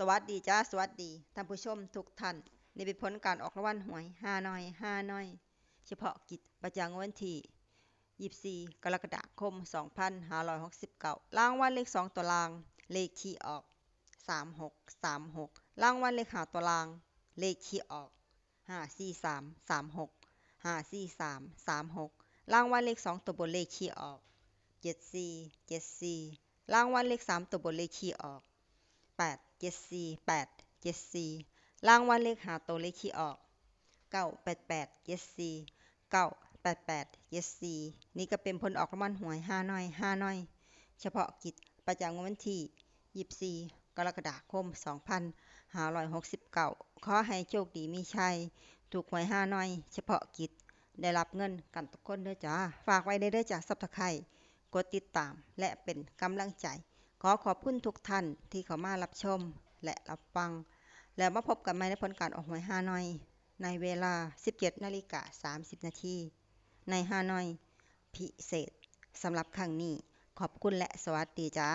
ສະຫວັດດີຈ້າ ສະຫວັດດີທ່ານຜູ້ຊົມທຸກທ່ານ. ນີ້ເປັນຜົນການອອກລາງວັນຫວຍຮານ້ອຍ ຮານ້ອຍ ສະເພາະກິດ ປະຈຳວັນທີ ຊາວສີ່ ກໍລະກະດາຄົມ ສອງພັນຫ້າຮ້ອຍຫົກສິບເກົ້າ. ລາງວັນເລກສອງຕົວລ່າງ ເລກທີ່ອອກ ສາມຫົກ ສາມຫົກ. ລາງວັນເລກຫ້າຕົວລ່າງ ເລກທີ່ອອກ ຫ້າສີ່ສາມ ສາມຫົກ ຫ້າສີ່ສາມ ສາມຫົກ. ລາງວັນເລກສອງຕົວບົນ ເລກທີ່ອອກ ເຈັດສີ່ ເຈັດສີ່. ລາງວັນເລກສາມຕົວບົນ ເລກທີ່ອອກ ແປດເຈັດສີ່ ແປດເຈັດສີ່. ລາງວັນເລກຫ້າໂຕ ເລກທີ່ອອກ ເກົ້າແປດແປດ ເຈັດສີ່ ເກົ້າແປດແປດ ເຈັດສີ່. ນີ້ກໍເປັນຜົນອອກລາງວັນຫວຍຮານ້ອຍ ຮານ້ອຍ ສະເພາະກິດ ປະຈຳງວດວັນທີ ຊາວສີ່ ກໍລະກະດາຄົມ ສອງພັນຫ້າຮ້ອຍຫົກສິບເກົ້າ. ຂໍໃຫ້ໂຊກດີມີໄຊ ຖືກຫວຍຮານ້ອຍ ສະເພາະກິດ ໄດ້ຮັບເງິນກັນທຸກຄົນເດີຈ້າ. ຝາກໄວ້ເດີເດີຈ້າ Subscribe ກົດຕິດຕາມ ແລະ ເປັນກຳລັງໃຈ. ຂໍຂອບຄຸນທຸກທ່ານທີ່ເຂົ້າມາຮັບຊົມ ແລະ ຮັບຟັງ. ແລ້ວມາພົບກັນໃໝ່ໃນຜົນການອອກຫວຍຮານ້ອຍ ໃນເວລາ ສິບເຈັດນາລິກາ ສາມສິບນາທີ ໃນຮານ້ອຍພິເສດ. ສຳລັບຄັ້ງນີ້ ຂອບຄຸນ ແລະ ສະຫວັດດີຈ້າ.